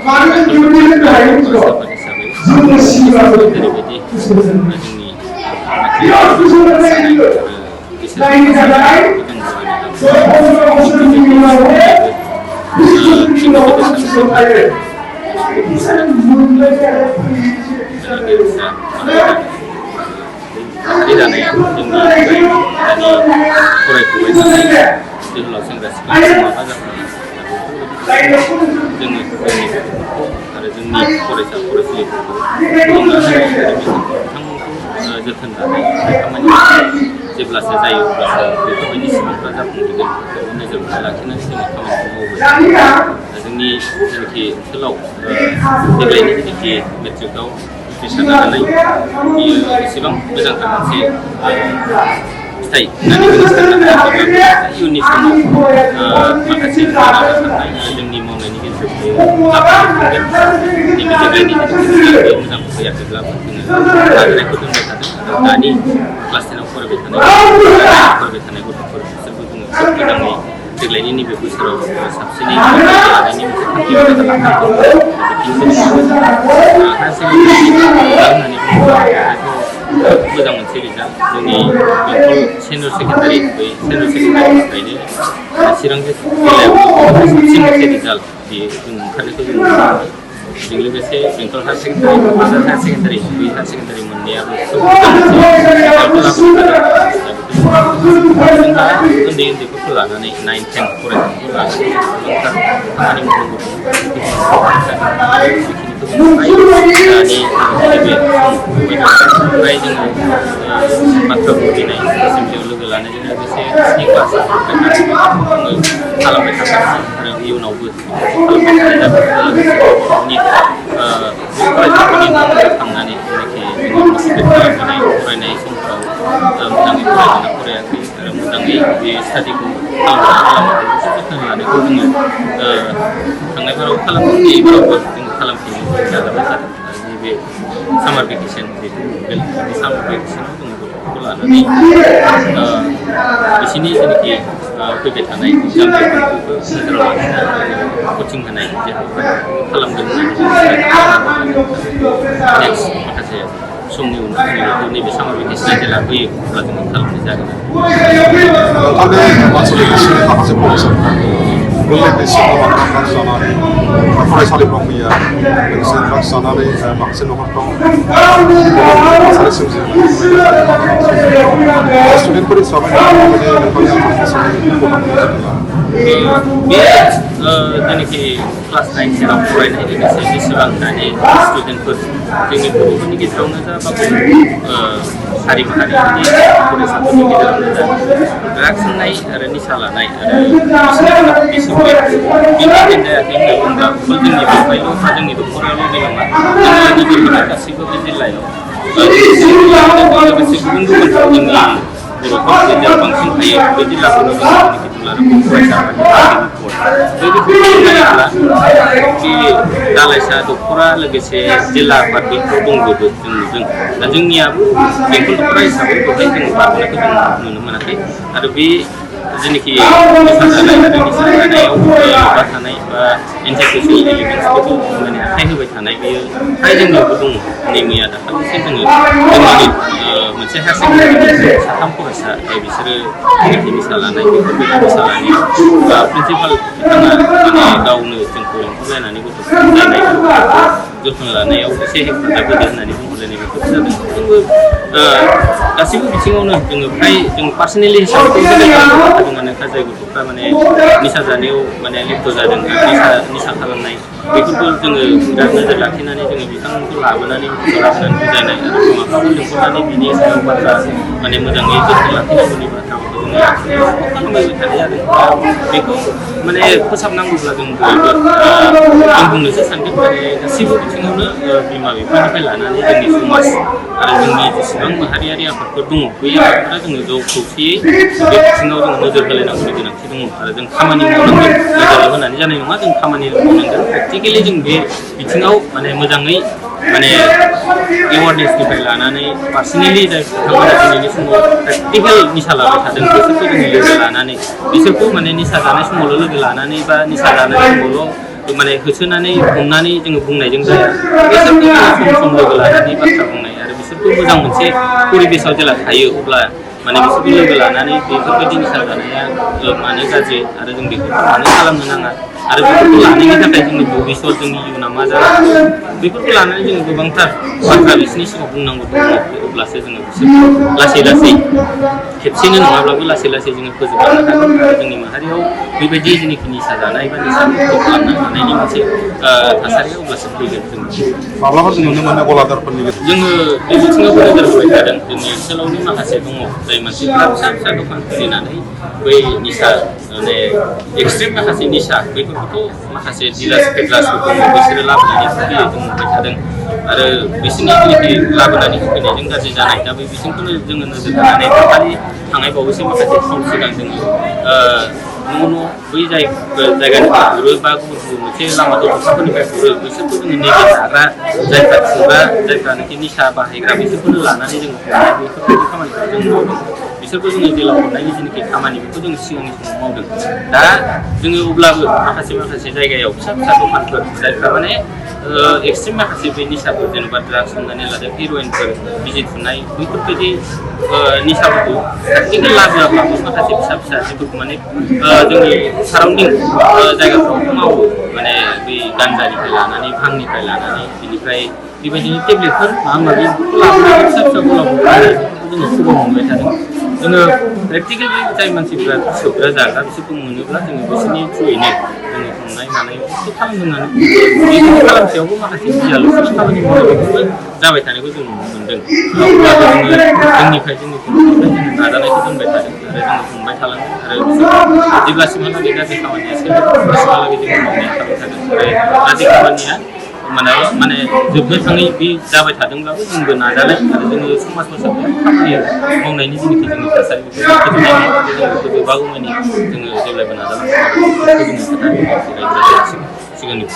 sahabat hisabai जेरैबायदि जोंनि जानाया जोंनि फरायफुबाय थानाय जोहोलाव सेंग्रा सिख्ला माबा जानाय जोङो जोंनि गथ'फोरखौ आरो जोंनि फरायसा फरायसुलिफोरखौ बिथांमोनखौ जोथोन लानाय खामानि जेब्लासो जायो अब्लासो बेफोरबायदि सुबुंफ्रा जाफुंहैगोन नोजोर लाखिनानै जोङो खामानिखौ मावबाय जोंनि जेनाखि ओनसोलाव देग्लायनि जेनाखि मेट्रिकआव उथ्रिसारनो हानाय बियो एसेबां मोजांथार मोनसे फिथाइ होननानै जोङो साननो हाया इयुननि समाव माखासे साननाय आरो जोंनि मावनायनि गेजेरजों लाबोनो थांगोन नैबे देग्लायनि मोजां फैयाखैब्लाबो जोङो नाजानायखौ दोनबाय थादों आरो दानि क्लास 10आव फरायबाय थानाय गथ'फोर बिसोरबो जोङो खोब मोजाङै देग्लायनि नैबे बोसोराव साबसिनै लानायनि मोनसे थांखि होननानै मोजां मोनसे रिजाल्ट जोंनि बेंटल सेनियर सेकेन्डारि बै सेनियर सेकेन्डारिनिफ्रायनो चिरां जिल्लायाव साबसिन मोनसे रिजाल्ट बेयो जों ओंखारनायखौ जों नुनो मोनो बेजों लोगोसे बेंटल higher secondary Kokrajhar higher secondary बै हायार सेकेन्डारि मोननैयाबो खोब मोजां मोनसे जोंहा उन्दै उन्दैफोरखौ लानानै 9, 10 फरायसाफोरखौ लानानै गोबांथार खामानि मावनांगौ ओमफ्राय जोङो बाथ्रा बुंनाय एसेमब्लियाव लोगो लानायजों लोगोसे स्नि क्लासआव खालामबाय थागोन आरो इयुनावबो खालामबाय थानाय जागोन फरायसाफोरनि न'आव थांनानै जेनाखि जोङो मोटिभेट खालामनाय फरायनाय समफ्राव मोजाङै फरायदोंना फरायाखै आरो मोजाङै बे स्टाडिखौ खालामाखै जोथोन लानायखौ जोङो थांनायफोराव खालामो नैबारावबो जों खालामफिननो नाजाबाय थादों आरो नैबे सामार भेकेसन जिहेतु बे सामार भेकेसनाव जोङो गथ'फोरखौ लानानै बिसोरनि जेनाखि फैबाय थानाय एग्जाम बेफोरखौबो नोजोराव लाखिनानै कचिं होनाय जे खालामगोन होननानै नेक्स्ट माखासे समनि उनाव जोङो नैबे सामार भेकेसना जेला फैयो अब्ला जोङो खालामनाय जागोन गोरलैनिफ्राय सिगाङाव क्लास जानानै फरायसालिफ्राव फैया लोगोसे क्लास जानानै माखासे न'खरफ्राव थासारि सोमजियो स्टुडेन्टफोर हिसाबै बे जेनाखि क्लास 9, 10आव फरायनाय लोगोसे जेसेबां दानि स्टुडेन्टफोर जोंनि बर'फोरनि गेजेरावनो जा बा हारि माहारिनि फरायसाफोरनि गेजेरावनो जा ड्राग्स होनाय आरो निसा लानाय आरो डिसिप्लिन बेबायदि जायाखै होनना बुङोब्ला जोंनि बेवहायल' बा जोंनि दख'रायावल' बे नङा जोंनि नोजोर होनाय गासैबो बे जिल्लायाव लोगोसे गुबुन गुबुन जोंनि बर'फोर जेराव बांसिन थायो बे जिल्लाफोराव जेनाखि दुलाराय फरायसा बेफोरखौ नायोब्ला बे दालाइसा दख'रा लोगोसे जिल्ला आफाद बेफोराव दंजोबो जों नुदों दा जोंनियाबो बेंटल दख'रा हिसाबै बेवहाय जों बारबोनायखौ जों नुनो मोनाखै आरो बे जेनाखि निसा जानाय आरो निसा जानायाव लोब्बा थानाय बा एन्टि ससियेल एलिमेन्ट्सफोरखौ माने आखाइ होबाय थानाय बेयो फ्राय जोंनियावबो दङ नै मैया दाखालिसो जोङो जोंनि मोनसे हायार सेकेन्डारिनि 3 फरायसा बिसोरो जेनाखि निसा लानाय बेफोरबायदि निसा लानायाव प्रिन्सिपाल बिथाङा माने गावनो जोंखौ लेंहरलायनानै गथ'फोर बुजायनाय जोथोन लानायाव एसे हेफाजाब होदो होननानै बुंहरलायनाय बेफोर जादों जोंबो गासैबो बिथिङावनो जोङो फ्राय जों पार्सनेलि हिसाबै हादोंआनो जाय गथ'फ्रा माने निसा जानायाव माने लिप्त जादों निसा खालामनाय बेफोरखौ जोङो बिराद नोजोर लाखिनानै जोङो बिथांमोनखौ लाबोनानै बुजायनाय आरो बिमा-बिफाखौ लिंहरनानै बिनि सायाव बाथ्रा माने मोजाङै जोथोन लाखिनांगौनि बाथ्राफोरखौ जोङो खालामबाय थानाय जादों बेखौ माने फोसाबनांगौब्ला जों बयबो आं बुंनोसो सानदों माने गासैबो बिथिङावनो बिमा-बिफानिफ्राय लानानै जोंनि समाज आरो जोंनि जेसेबां माहारियारि आफादफोर दङ बै आफादफोरा जोङो ज' खौसेयै बे बिथिङाव जोङो नोजोर होलायनांगौनि गोनांथि दङ आरो जों खामानि मावनांगोन नोजोरल' होनानै जानाय नङा जों खामानि मावनांगोन प्रेक्टिकेलि जों बे बिथिङाव माने मोजाङै माने एवारनेसनिफ्राय लानानै पार्सनेलि जाय बिथांमोना दिनैनि समाव प्रेक्टिकेल निसा लाबाय थादों बिसोरखौ जोङो लोगो लानानै बिसोरखौ माने निसा जानाय समावल' लोगो लानानै बा निसा जानाय समावल' माने होसोनानै हमनानै जोङो बुंनायजों जाया बिसोरखौ सम लोगो लानानै बाथ्रा बुंनाय आरो बिसोरखौ मोजां मोनसे परिबेसाव जेला थायो अब्ला माने बिसोरखौ लोगो लानानै बेफोरबायदि निसा जानाया मानो गाज्रि आरो जों बेफोरखौ मानो खालामनो नाङा आरो बेफोरखौ लानायनि थाखाय जोंनि भबिष्यत जोंनि इयुना मा जागोन बेफोरखौ लानानै जोङो गोबांथार बाथ्रा बिसोरनि सिगाङाव बुंनांगौ दङ अब्लासो जोङो बिसोरखौ लासै लासै खेबसेनो नङाब्लाबो लासै लासै जोङो फोजोबलांनो हागोन आरो जोंनि माहारियाव बेबायदि जेनाखि निसा जानाय बा निसा खालामनो हानायनि मोनसे थासारिया अब्लासो फैगोन जों माब्लाबा जों नुनो मोनो गलादारफोरनि जोङो बे बिथिङावबो नोजोर होबाय थादों जोंनि ओनसोलावनो माखासे दङ जाय मानसिफ्रा फिसा फिसा दखान खुलिनानै बै निसा माने एक्सट्रिम माखासे निसा बेफोरखौथ' माखासे डिलार्स पेडलार्सफोर दङ बिसोरो लाबोनानै होफैयो जों नुबाय थादों आरो बिसोरनि जेनाखि लाबोनानै होफैनायजों गाज्रि जानाय दा बे बिथिंखौनो जोङो नोजोर होनानै खालि थांनाय बावैसो माखासे सम सिगां जोङो न' बै जायगानिफ्राय हरो बा गुबुन गुबुन मोनसे लामा दथाफोरनिफ्राय हरो बिसोरखौ जोङो नैबे जाग्रा जायफ्रा थुग्रा जायफ्रानोखि निसा बाहायग्रा बिसोरखौनो लानानै जोङो हमनाय बेफोरबायदि खामानिखौ जों मावदों बिसोरखौ जोङो जेलाव हरनायनि जेनाखि खामानि बेखौ जोङो सिगांनि समाव मावदों दा जोङो अब्लाबो माखासे जायगायाव फिसा फिसा दखानफोर जायफ्रा माने एक्सट्रिम माखासे बे निसाफोर जेनेबा ड्राग्स हमनानै लादों हिर'इनफोर बिजि थुनाय बैफोरबायदि निसाफोरखौ प्रेक्टिकेल लाबोआब्लाबो माखासे फिसा फिसा जिफोरखौ माने जोंनि साराउन्डिं जायगाफ्राव मावो माने बै गान्जानिफ्राय लानानै भांनिफ्राय लानानै बिनिफ्राय बेबायदिनो टेब्लेटफोर माबा माबि लाबोनानै फिसा फिसा गलाफोर फाननायफोरखौ जोङो खबर मोनबाय थादों जोङो प्रेक्टिकेल जाय मानसिफ्रा सोबग्रा जाग्रा बिसोरखौ मोनोब्ला जोङो बिसोरनि थ्रुयैनो जोङो हमनाय मानाय एसे खालामनानै बेफोर खालामसेयावबो माखासे गियाल'सनि खामानि मावनाय बेफोरबो जाबाय थानायखौ जों नुनो मोनदों अब्लाबो जोङो जोंनिफ्राय जोङो नाजानायखौ दोनबाय थादों आरो जोङो हमबाय थालांगोन आरो जेब्लासिमहालागै गाज्रि खामानिया सोलियो अब्लासिमहालागै जोङो मावनाया थाबाय थागोन आरो गाज्रि खामानिया माने जोबनो थाङै बे जाबाय थादोंब्लाबो जोंबो नाजानाय आरो जोङो समाज फोसाबनायाव खामानि मावनायनि जेनाखि जोंनि थासारि बेखौ फोजोबनायनि जोङो जेब्लायबो नाजानांगौ आरो बेफोरखौ जोङो खोथा सिगांनि